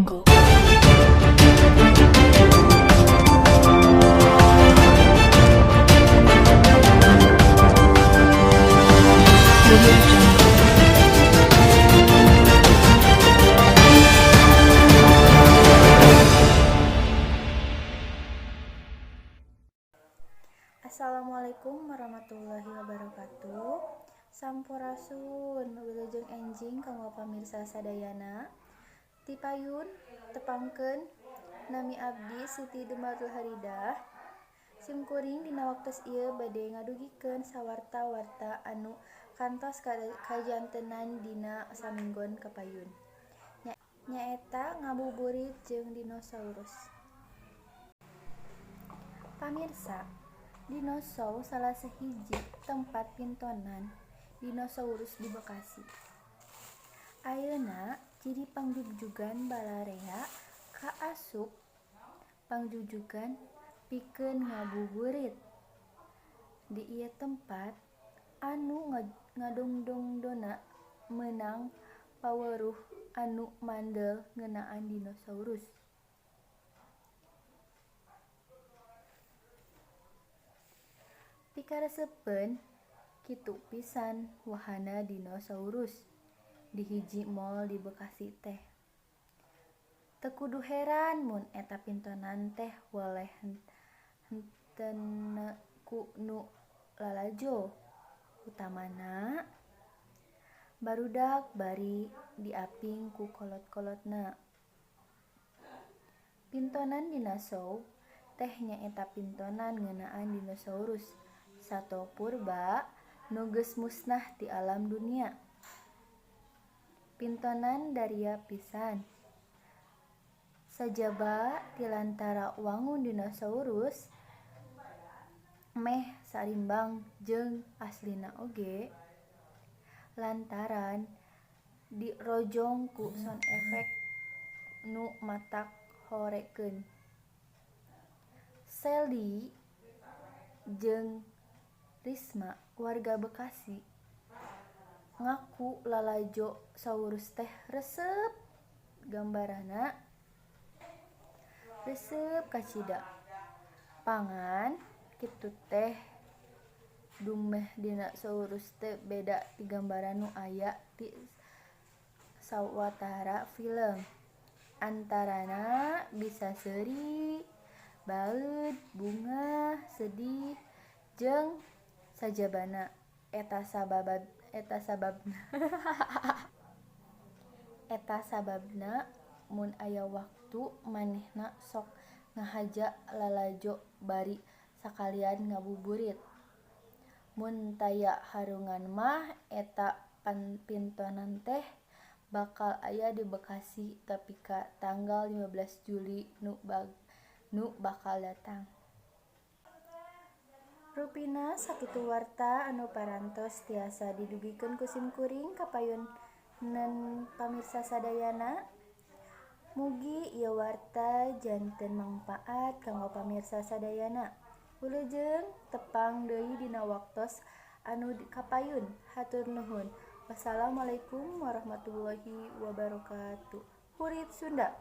Jungle. Audio Jungle. Assalamualaikum warahmatullahi wabarakatuh. Sampurasun, wilujeng enjing kanggo pamirsa sadayana. Tipayun tepangkeun, nami abdi Siti Dumatul Haridah. Simkuring dina waktos ieu bade ngadugikeun sawarta-warta anu kantos kajantenan dina saminggon kapayun. Nyaeta ngabuburit jeung dinosaurus. Pamirsa, Dinosow salah sahiji tempat pintonan dinosaurus di Bekasi. Ayeuna jadi pangjugjugan balarea kaasup pangjugjugan pikeun ngabuburit. Di ieu tempat anu ngadongdongdona meunang paweruh anu mandel ngeunaan dinosaurus. Pikaresepeun kitu pisan wahana dinosaurus di hiji mall di Bekasi teh. Teu kudu heran mun eta pintonan teh weleh henteuna ku nu lalajo, utamana barudak bari diaping ku kolot-kolotna. Pintonan Dinosow teh nyaeta pintonan ngeunaan dinosaurus sato purba nu geus musnah ti alam dunia. Pintonan daria pisan. Sajaba ti lantara wangun dinosaurus meh sarimbang jeung aslina oge lantaran dirojong ku sound effect nu matak horekeun. Sally jeung Risma, warga Bekasi, ngaku lalajo saurus teh resep gambaranna resep kacida. Pangan kitu teh dumeh dinosaurus teh beda ti gambaran nu aya di sawatara film. Antarana bisa seuri, baeud, bungah, sedih, jeung sajabana. Eta sababna mun aya waktu manehna sok ngahaja lalajo bari sakalian ngabuburit. Mun taya harungan mah eta pintonan teh bakal aya di Bekasi tepi ka tanggal 15 Juli nu bakal datang. Rupina sakitu warta anu parantos tiasa didugikeun ku simkuring ka payunan pamirsa sadayana. Mugi ieu warta janten mangpaat kanggo pamirsa sadayana. Wilujeng tepang deui dina waktos anu kapayun. Hatur nuhun. Wassalamualaikum warahmatullahi wabarakatuh. Hurit Sunda.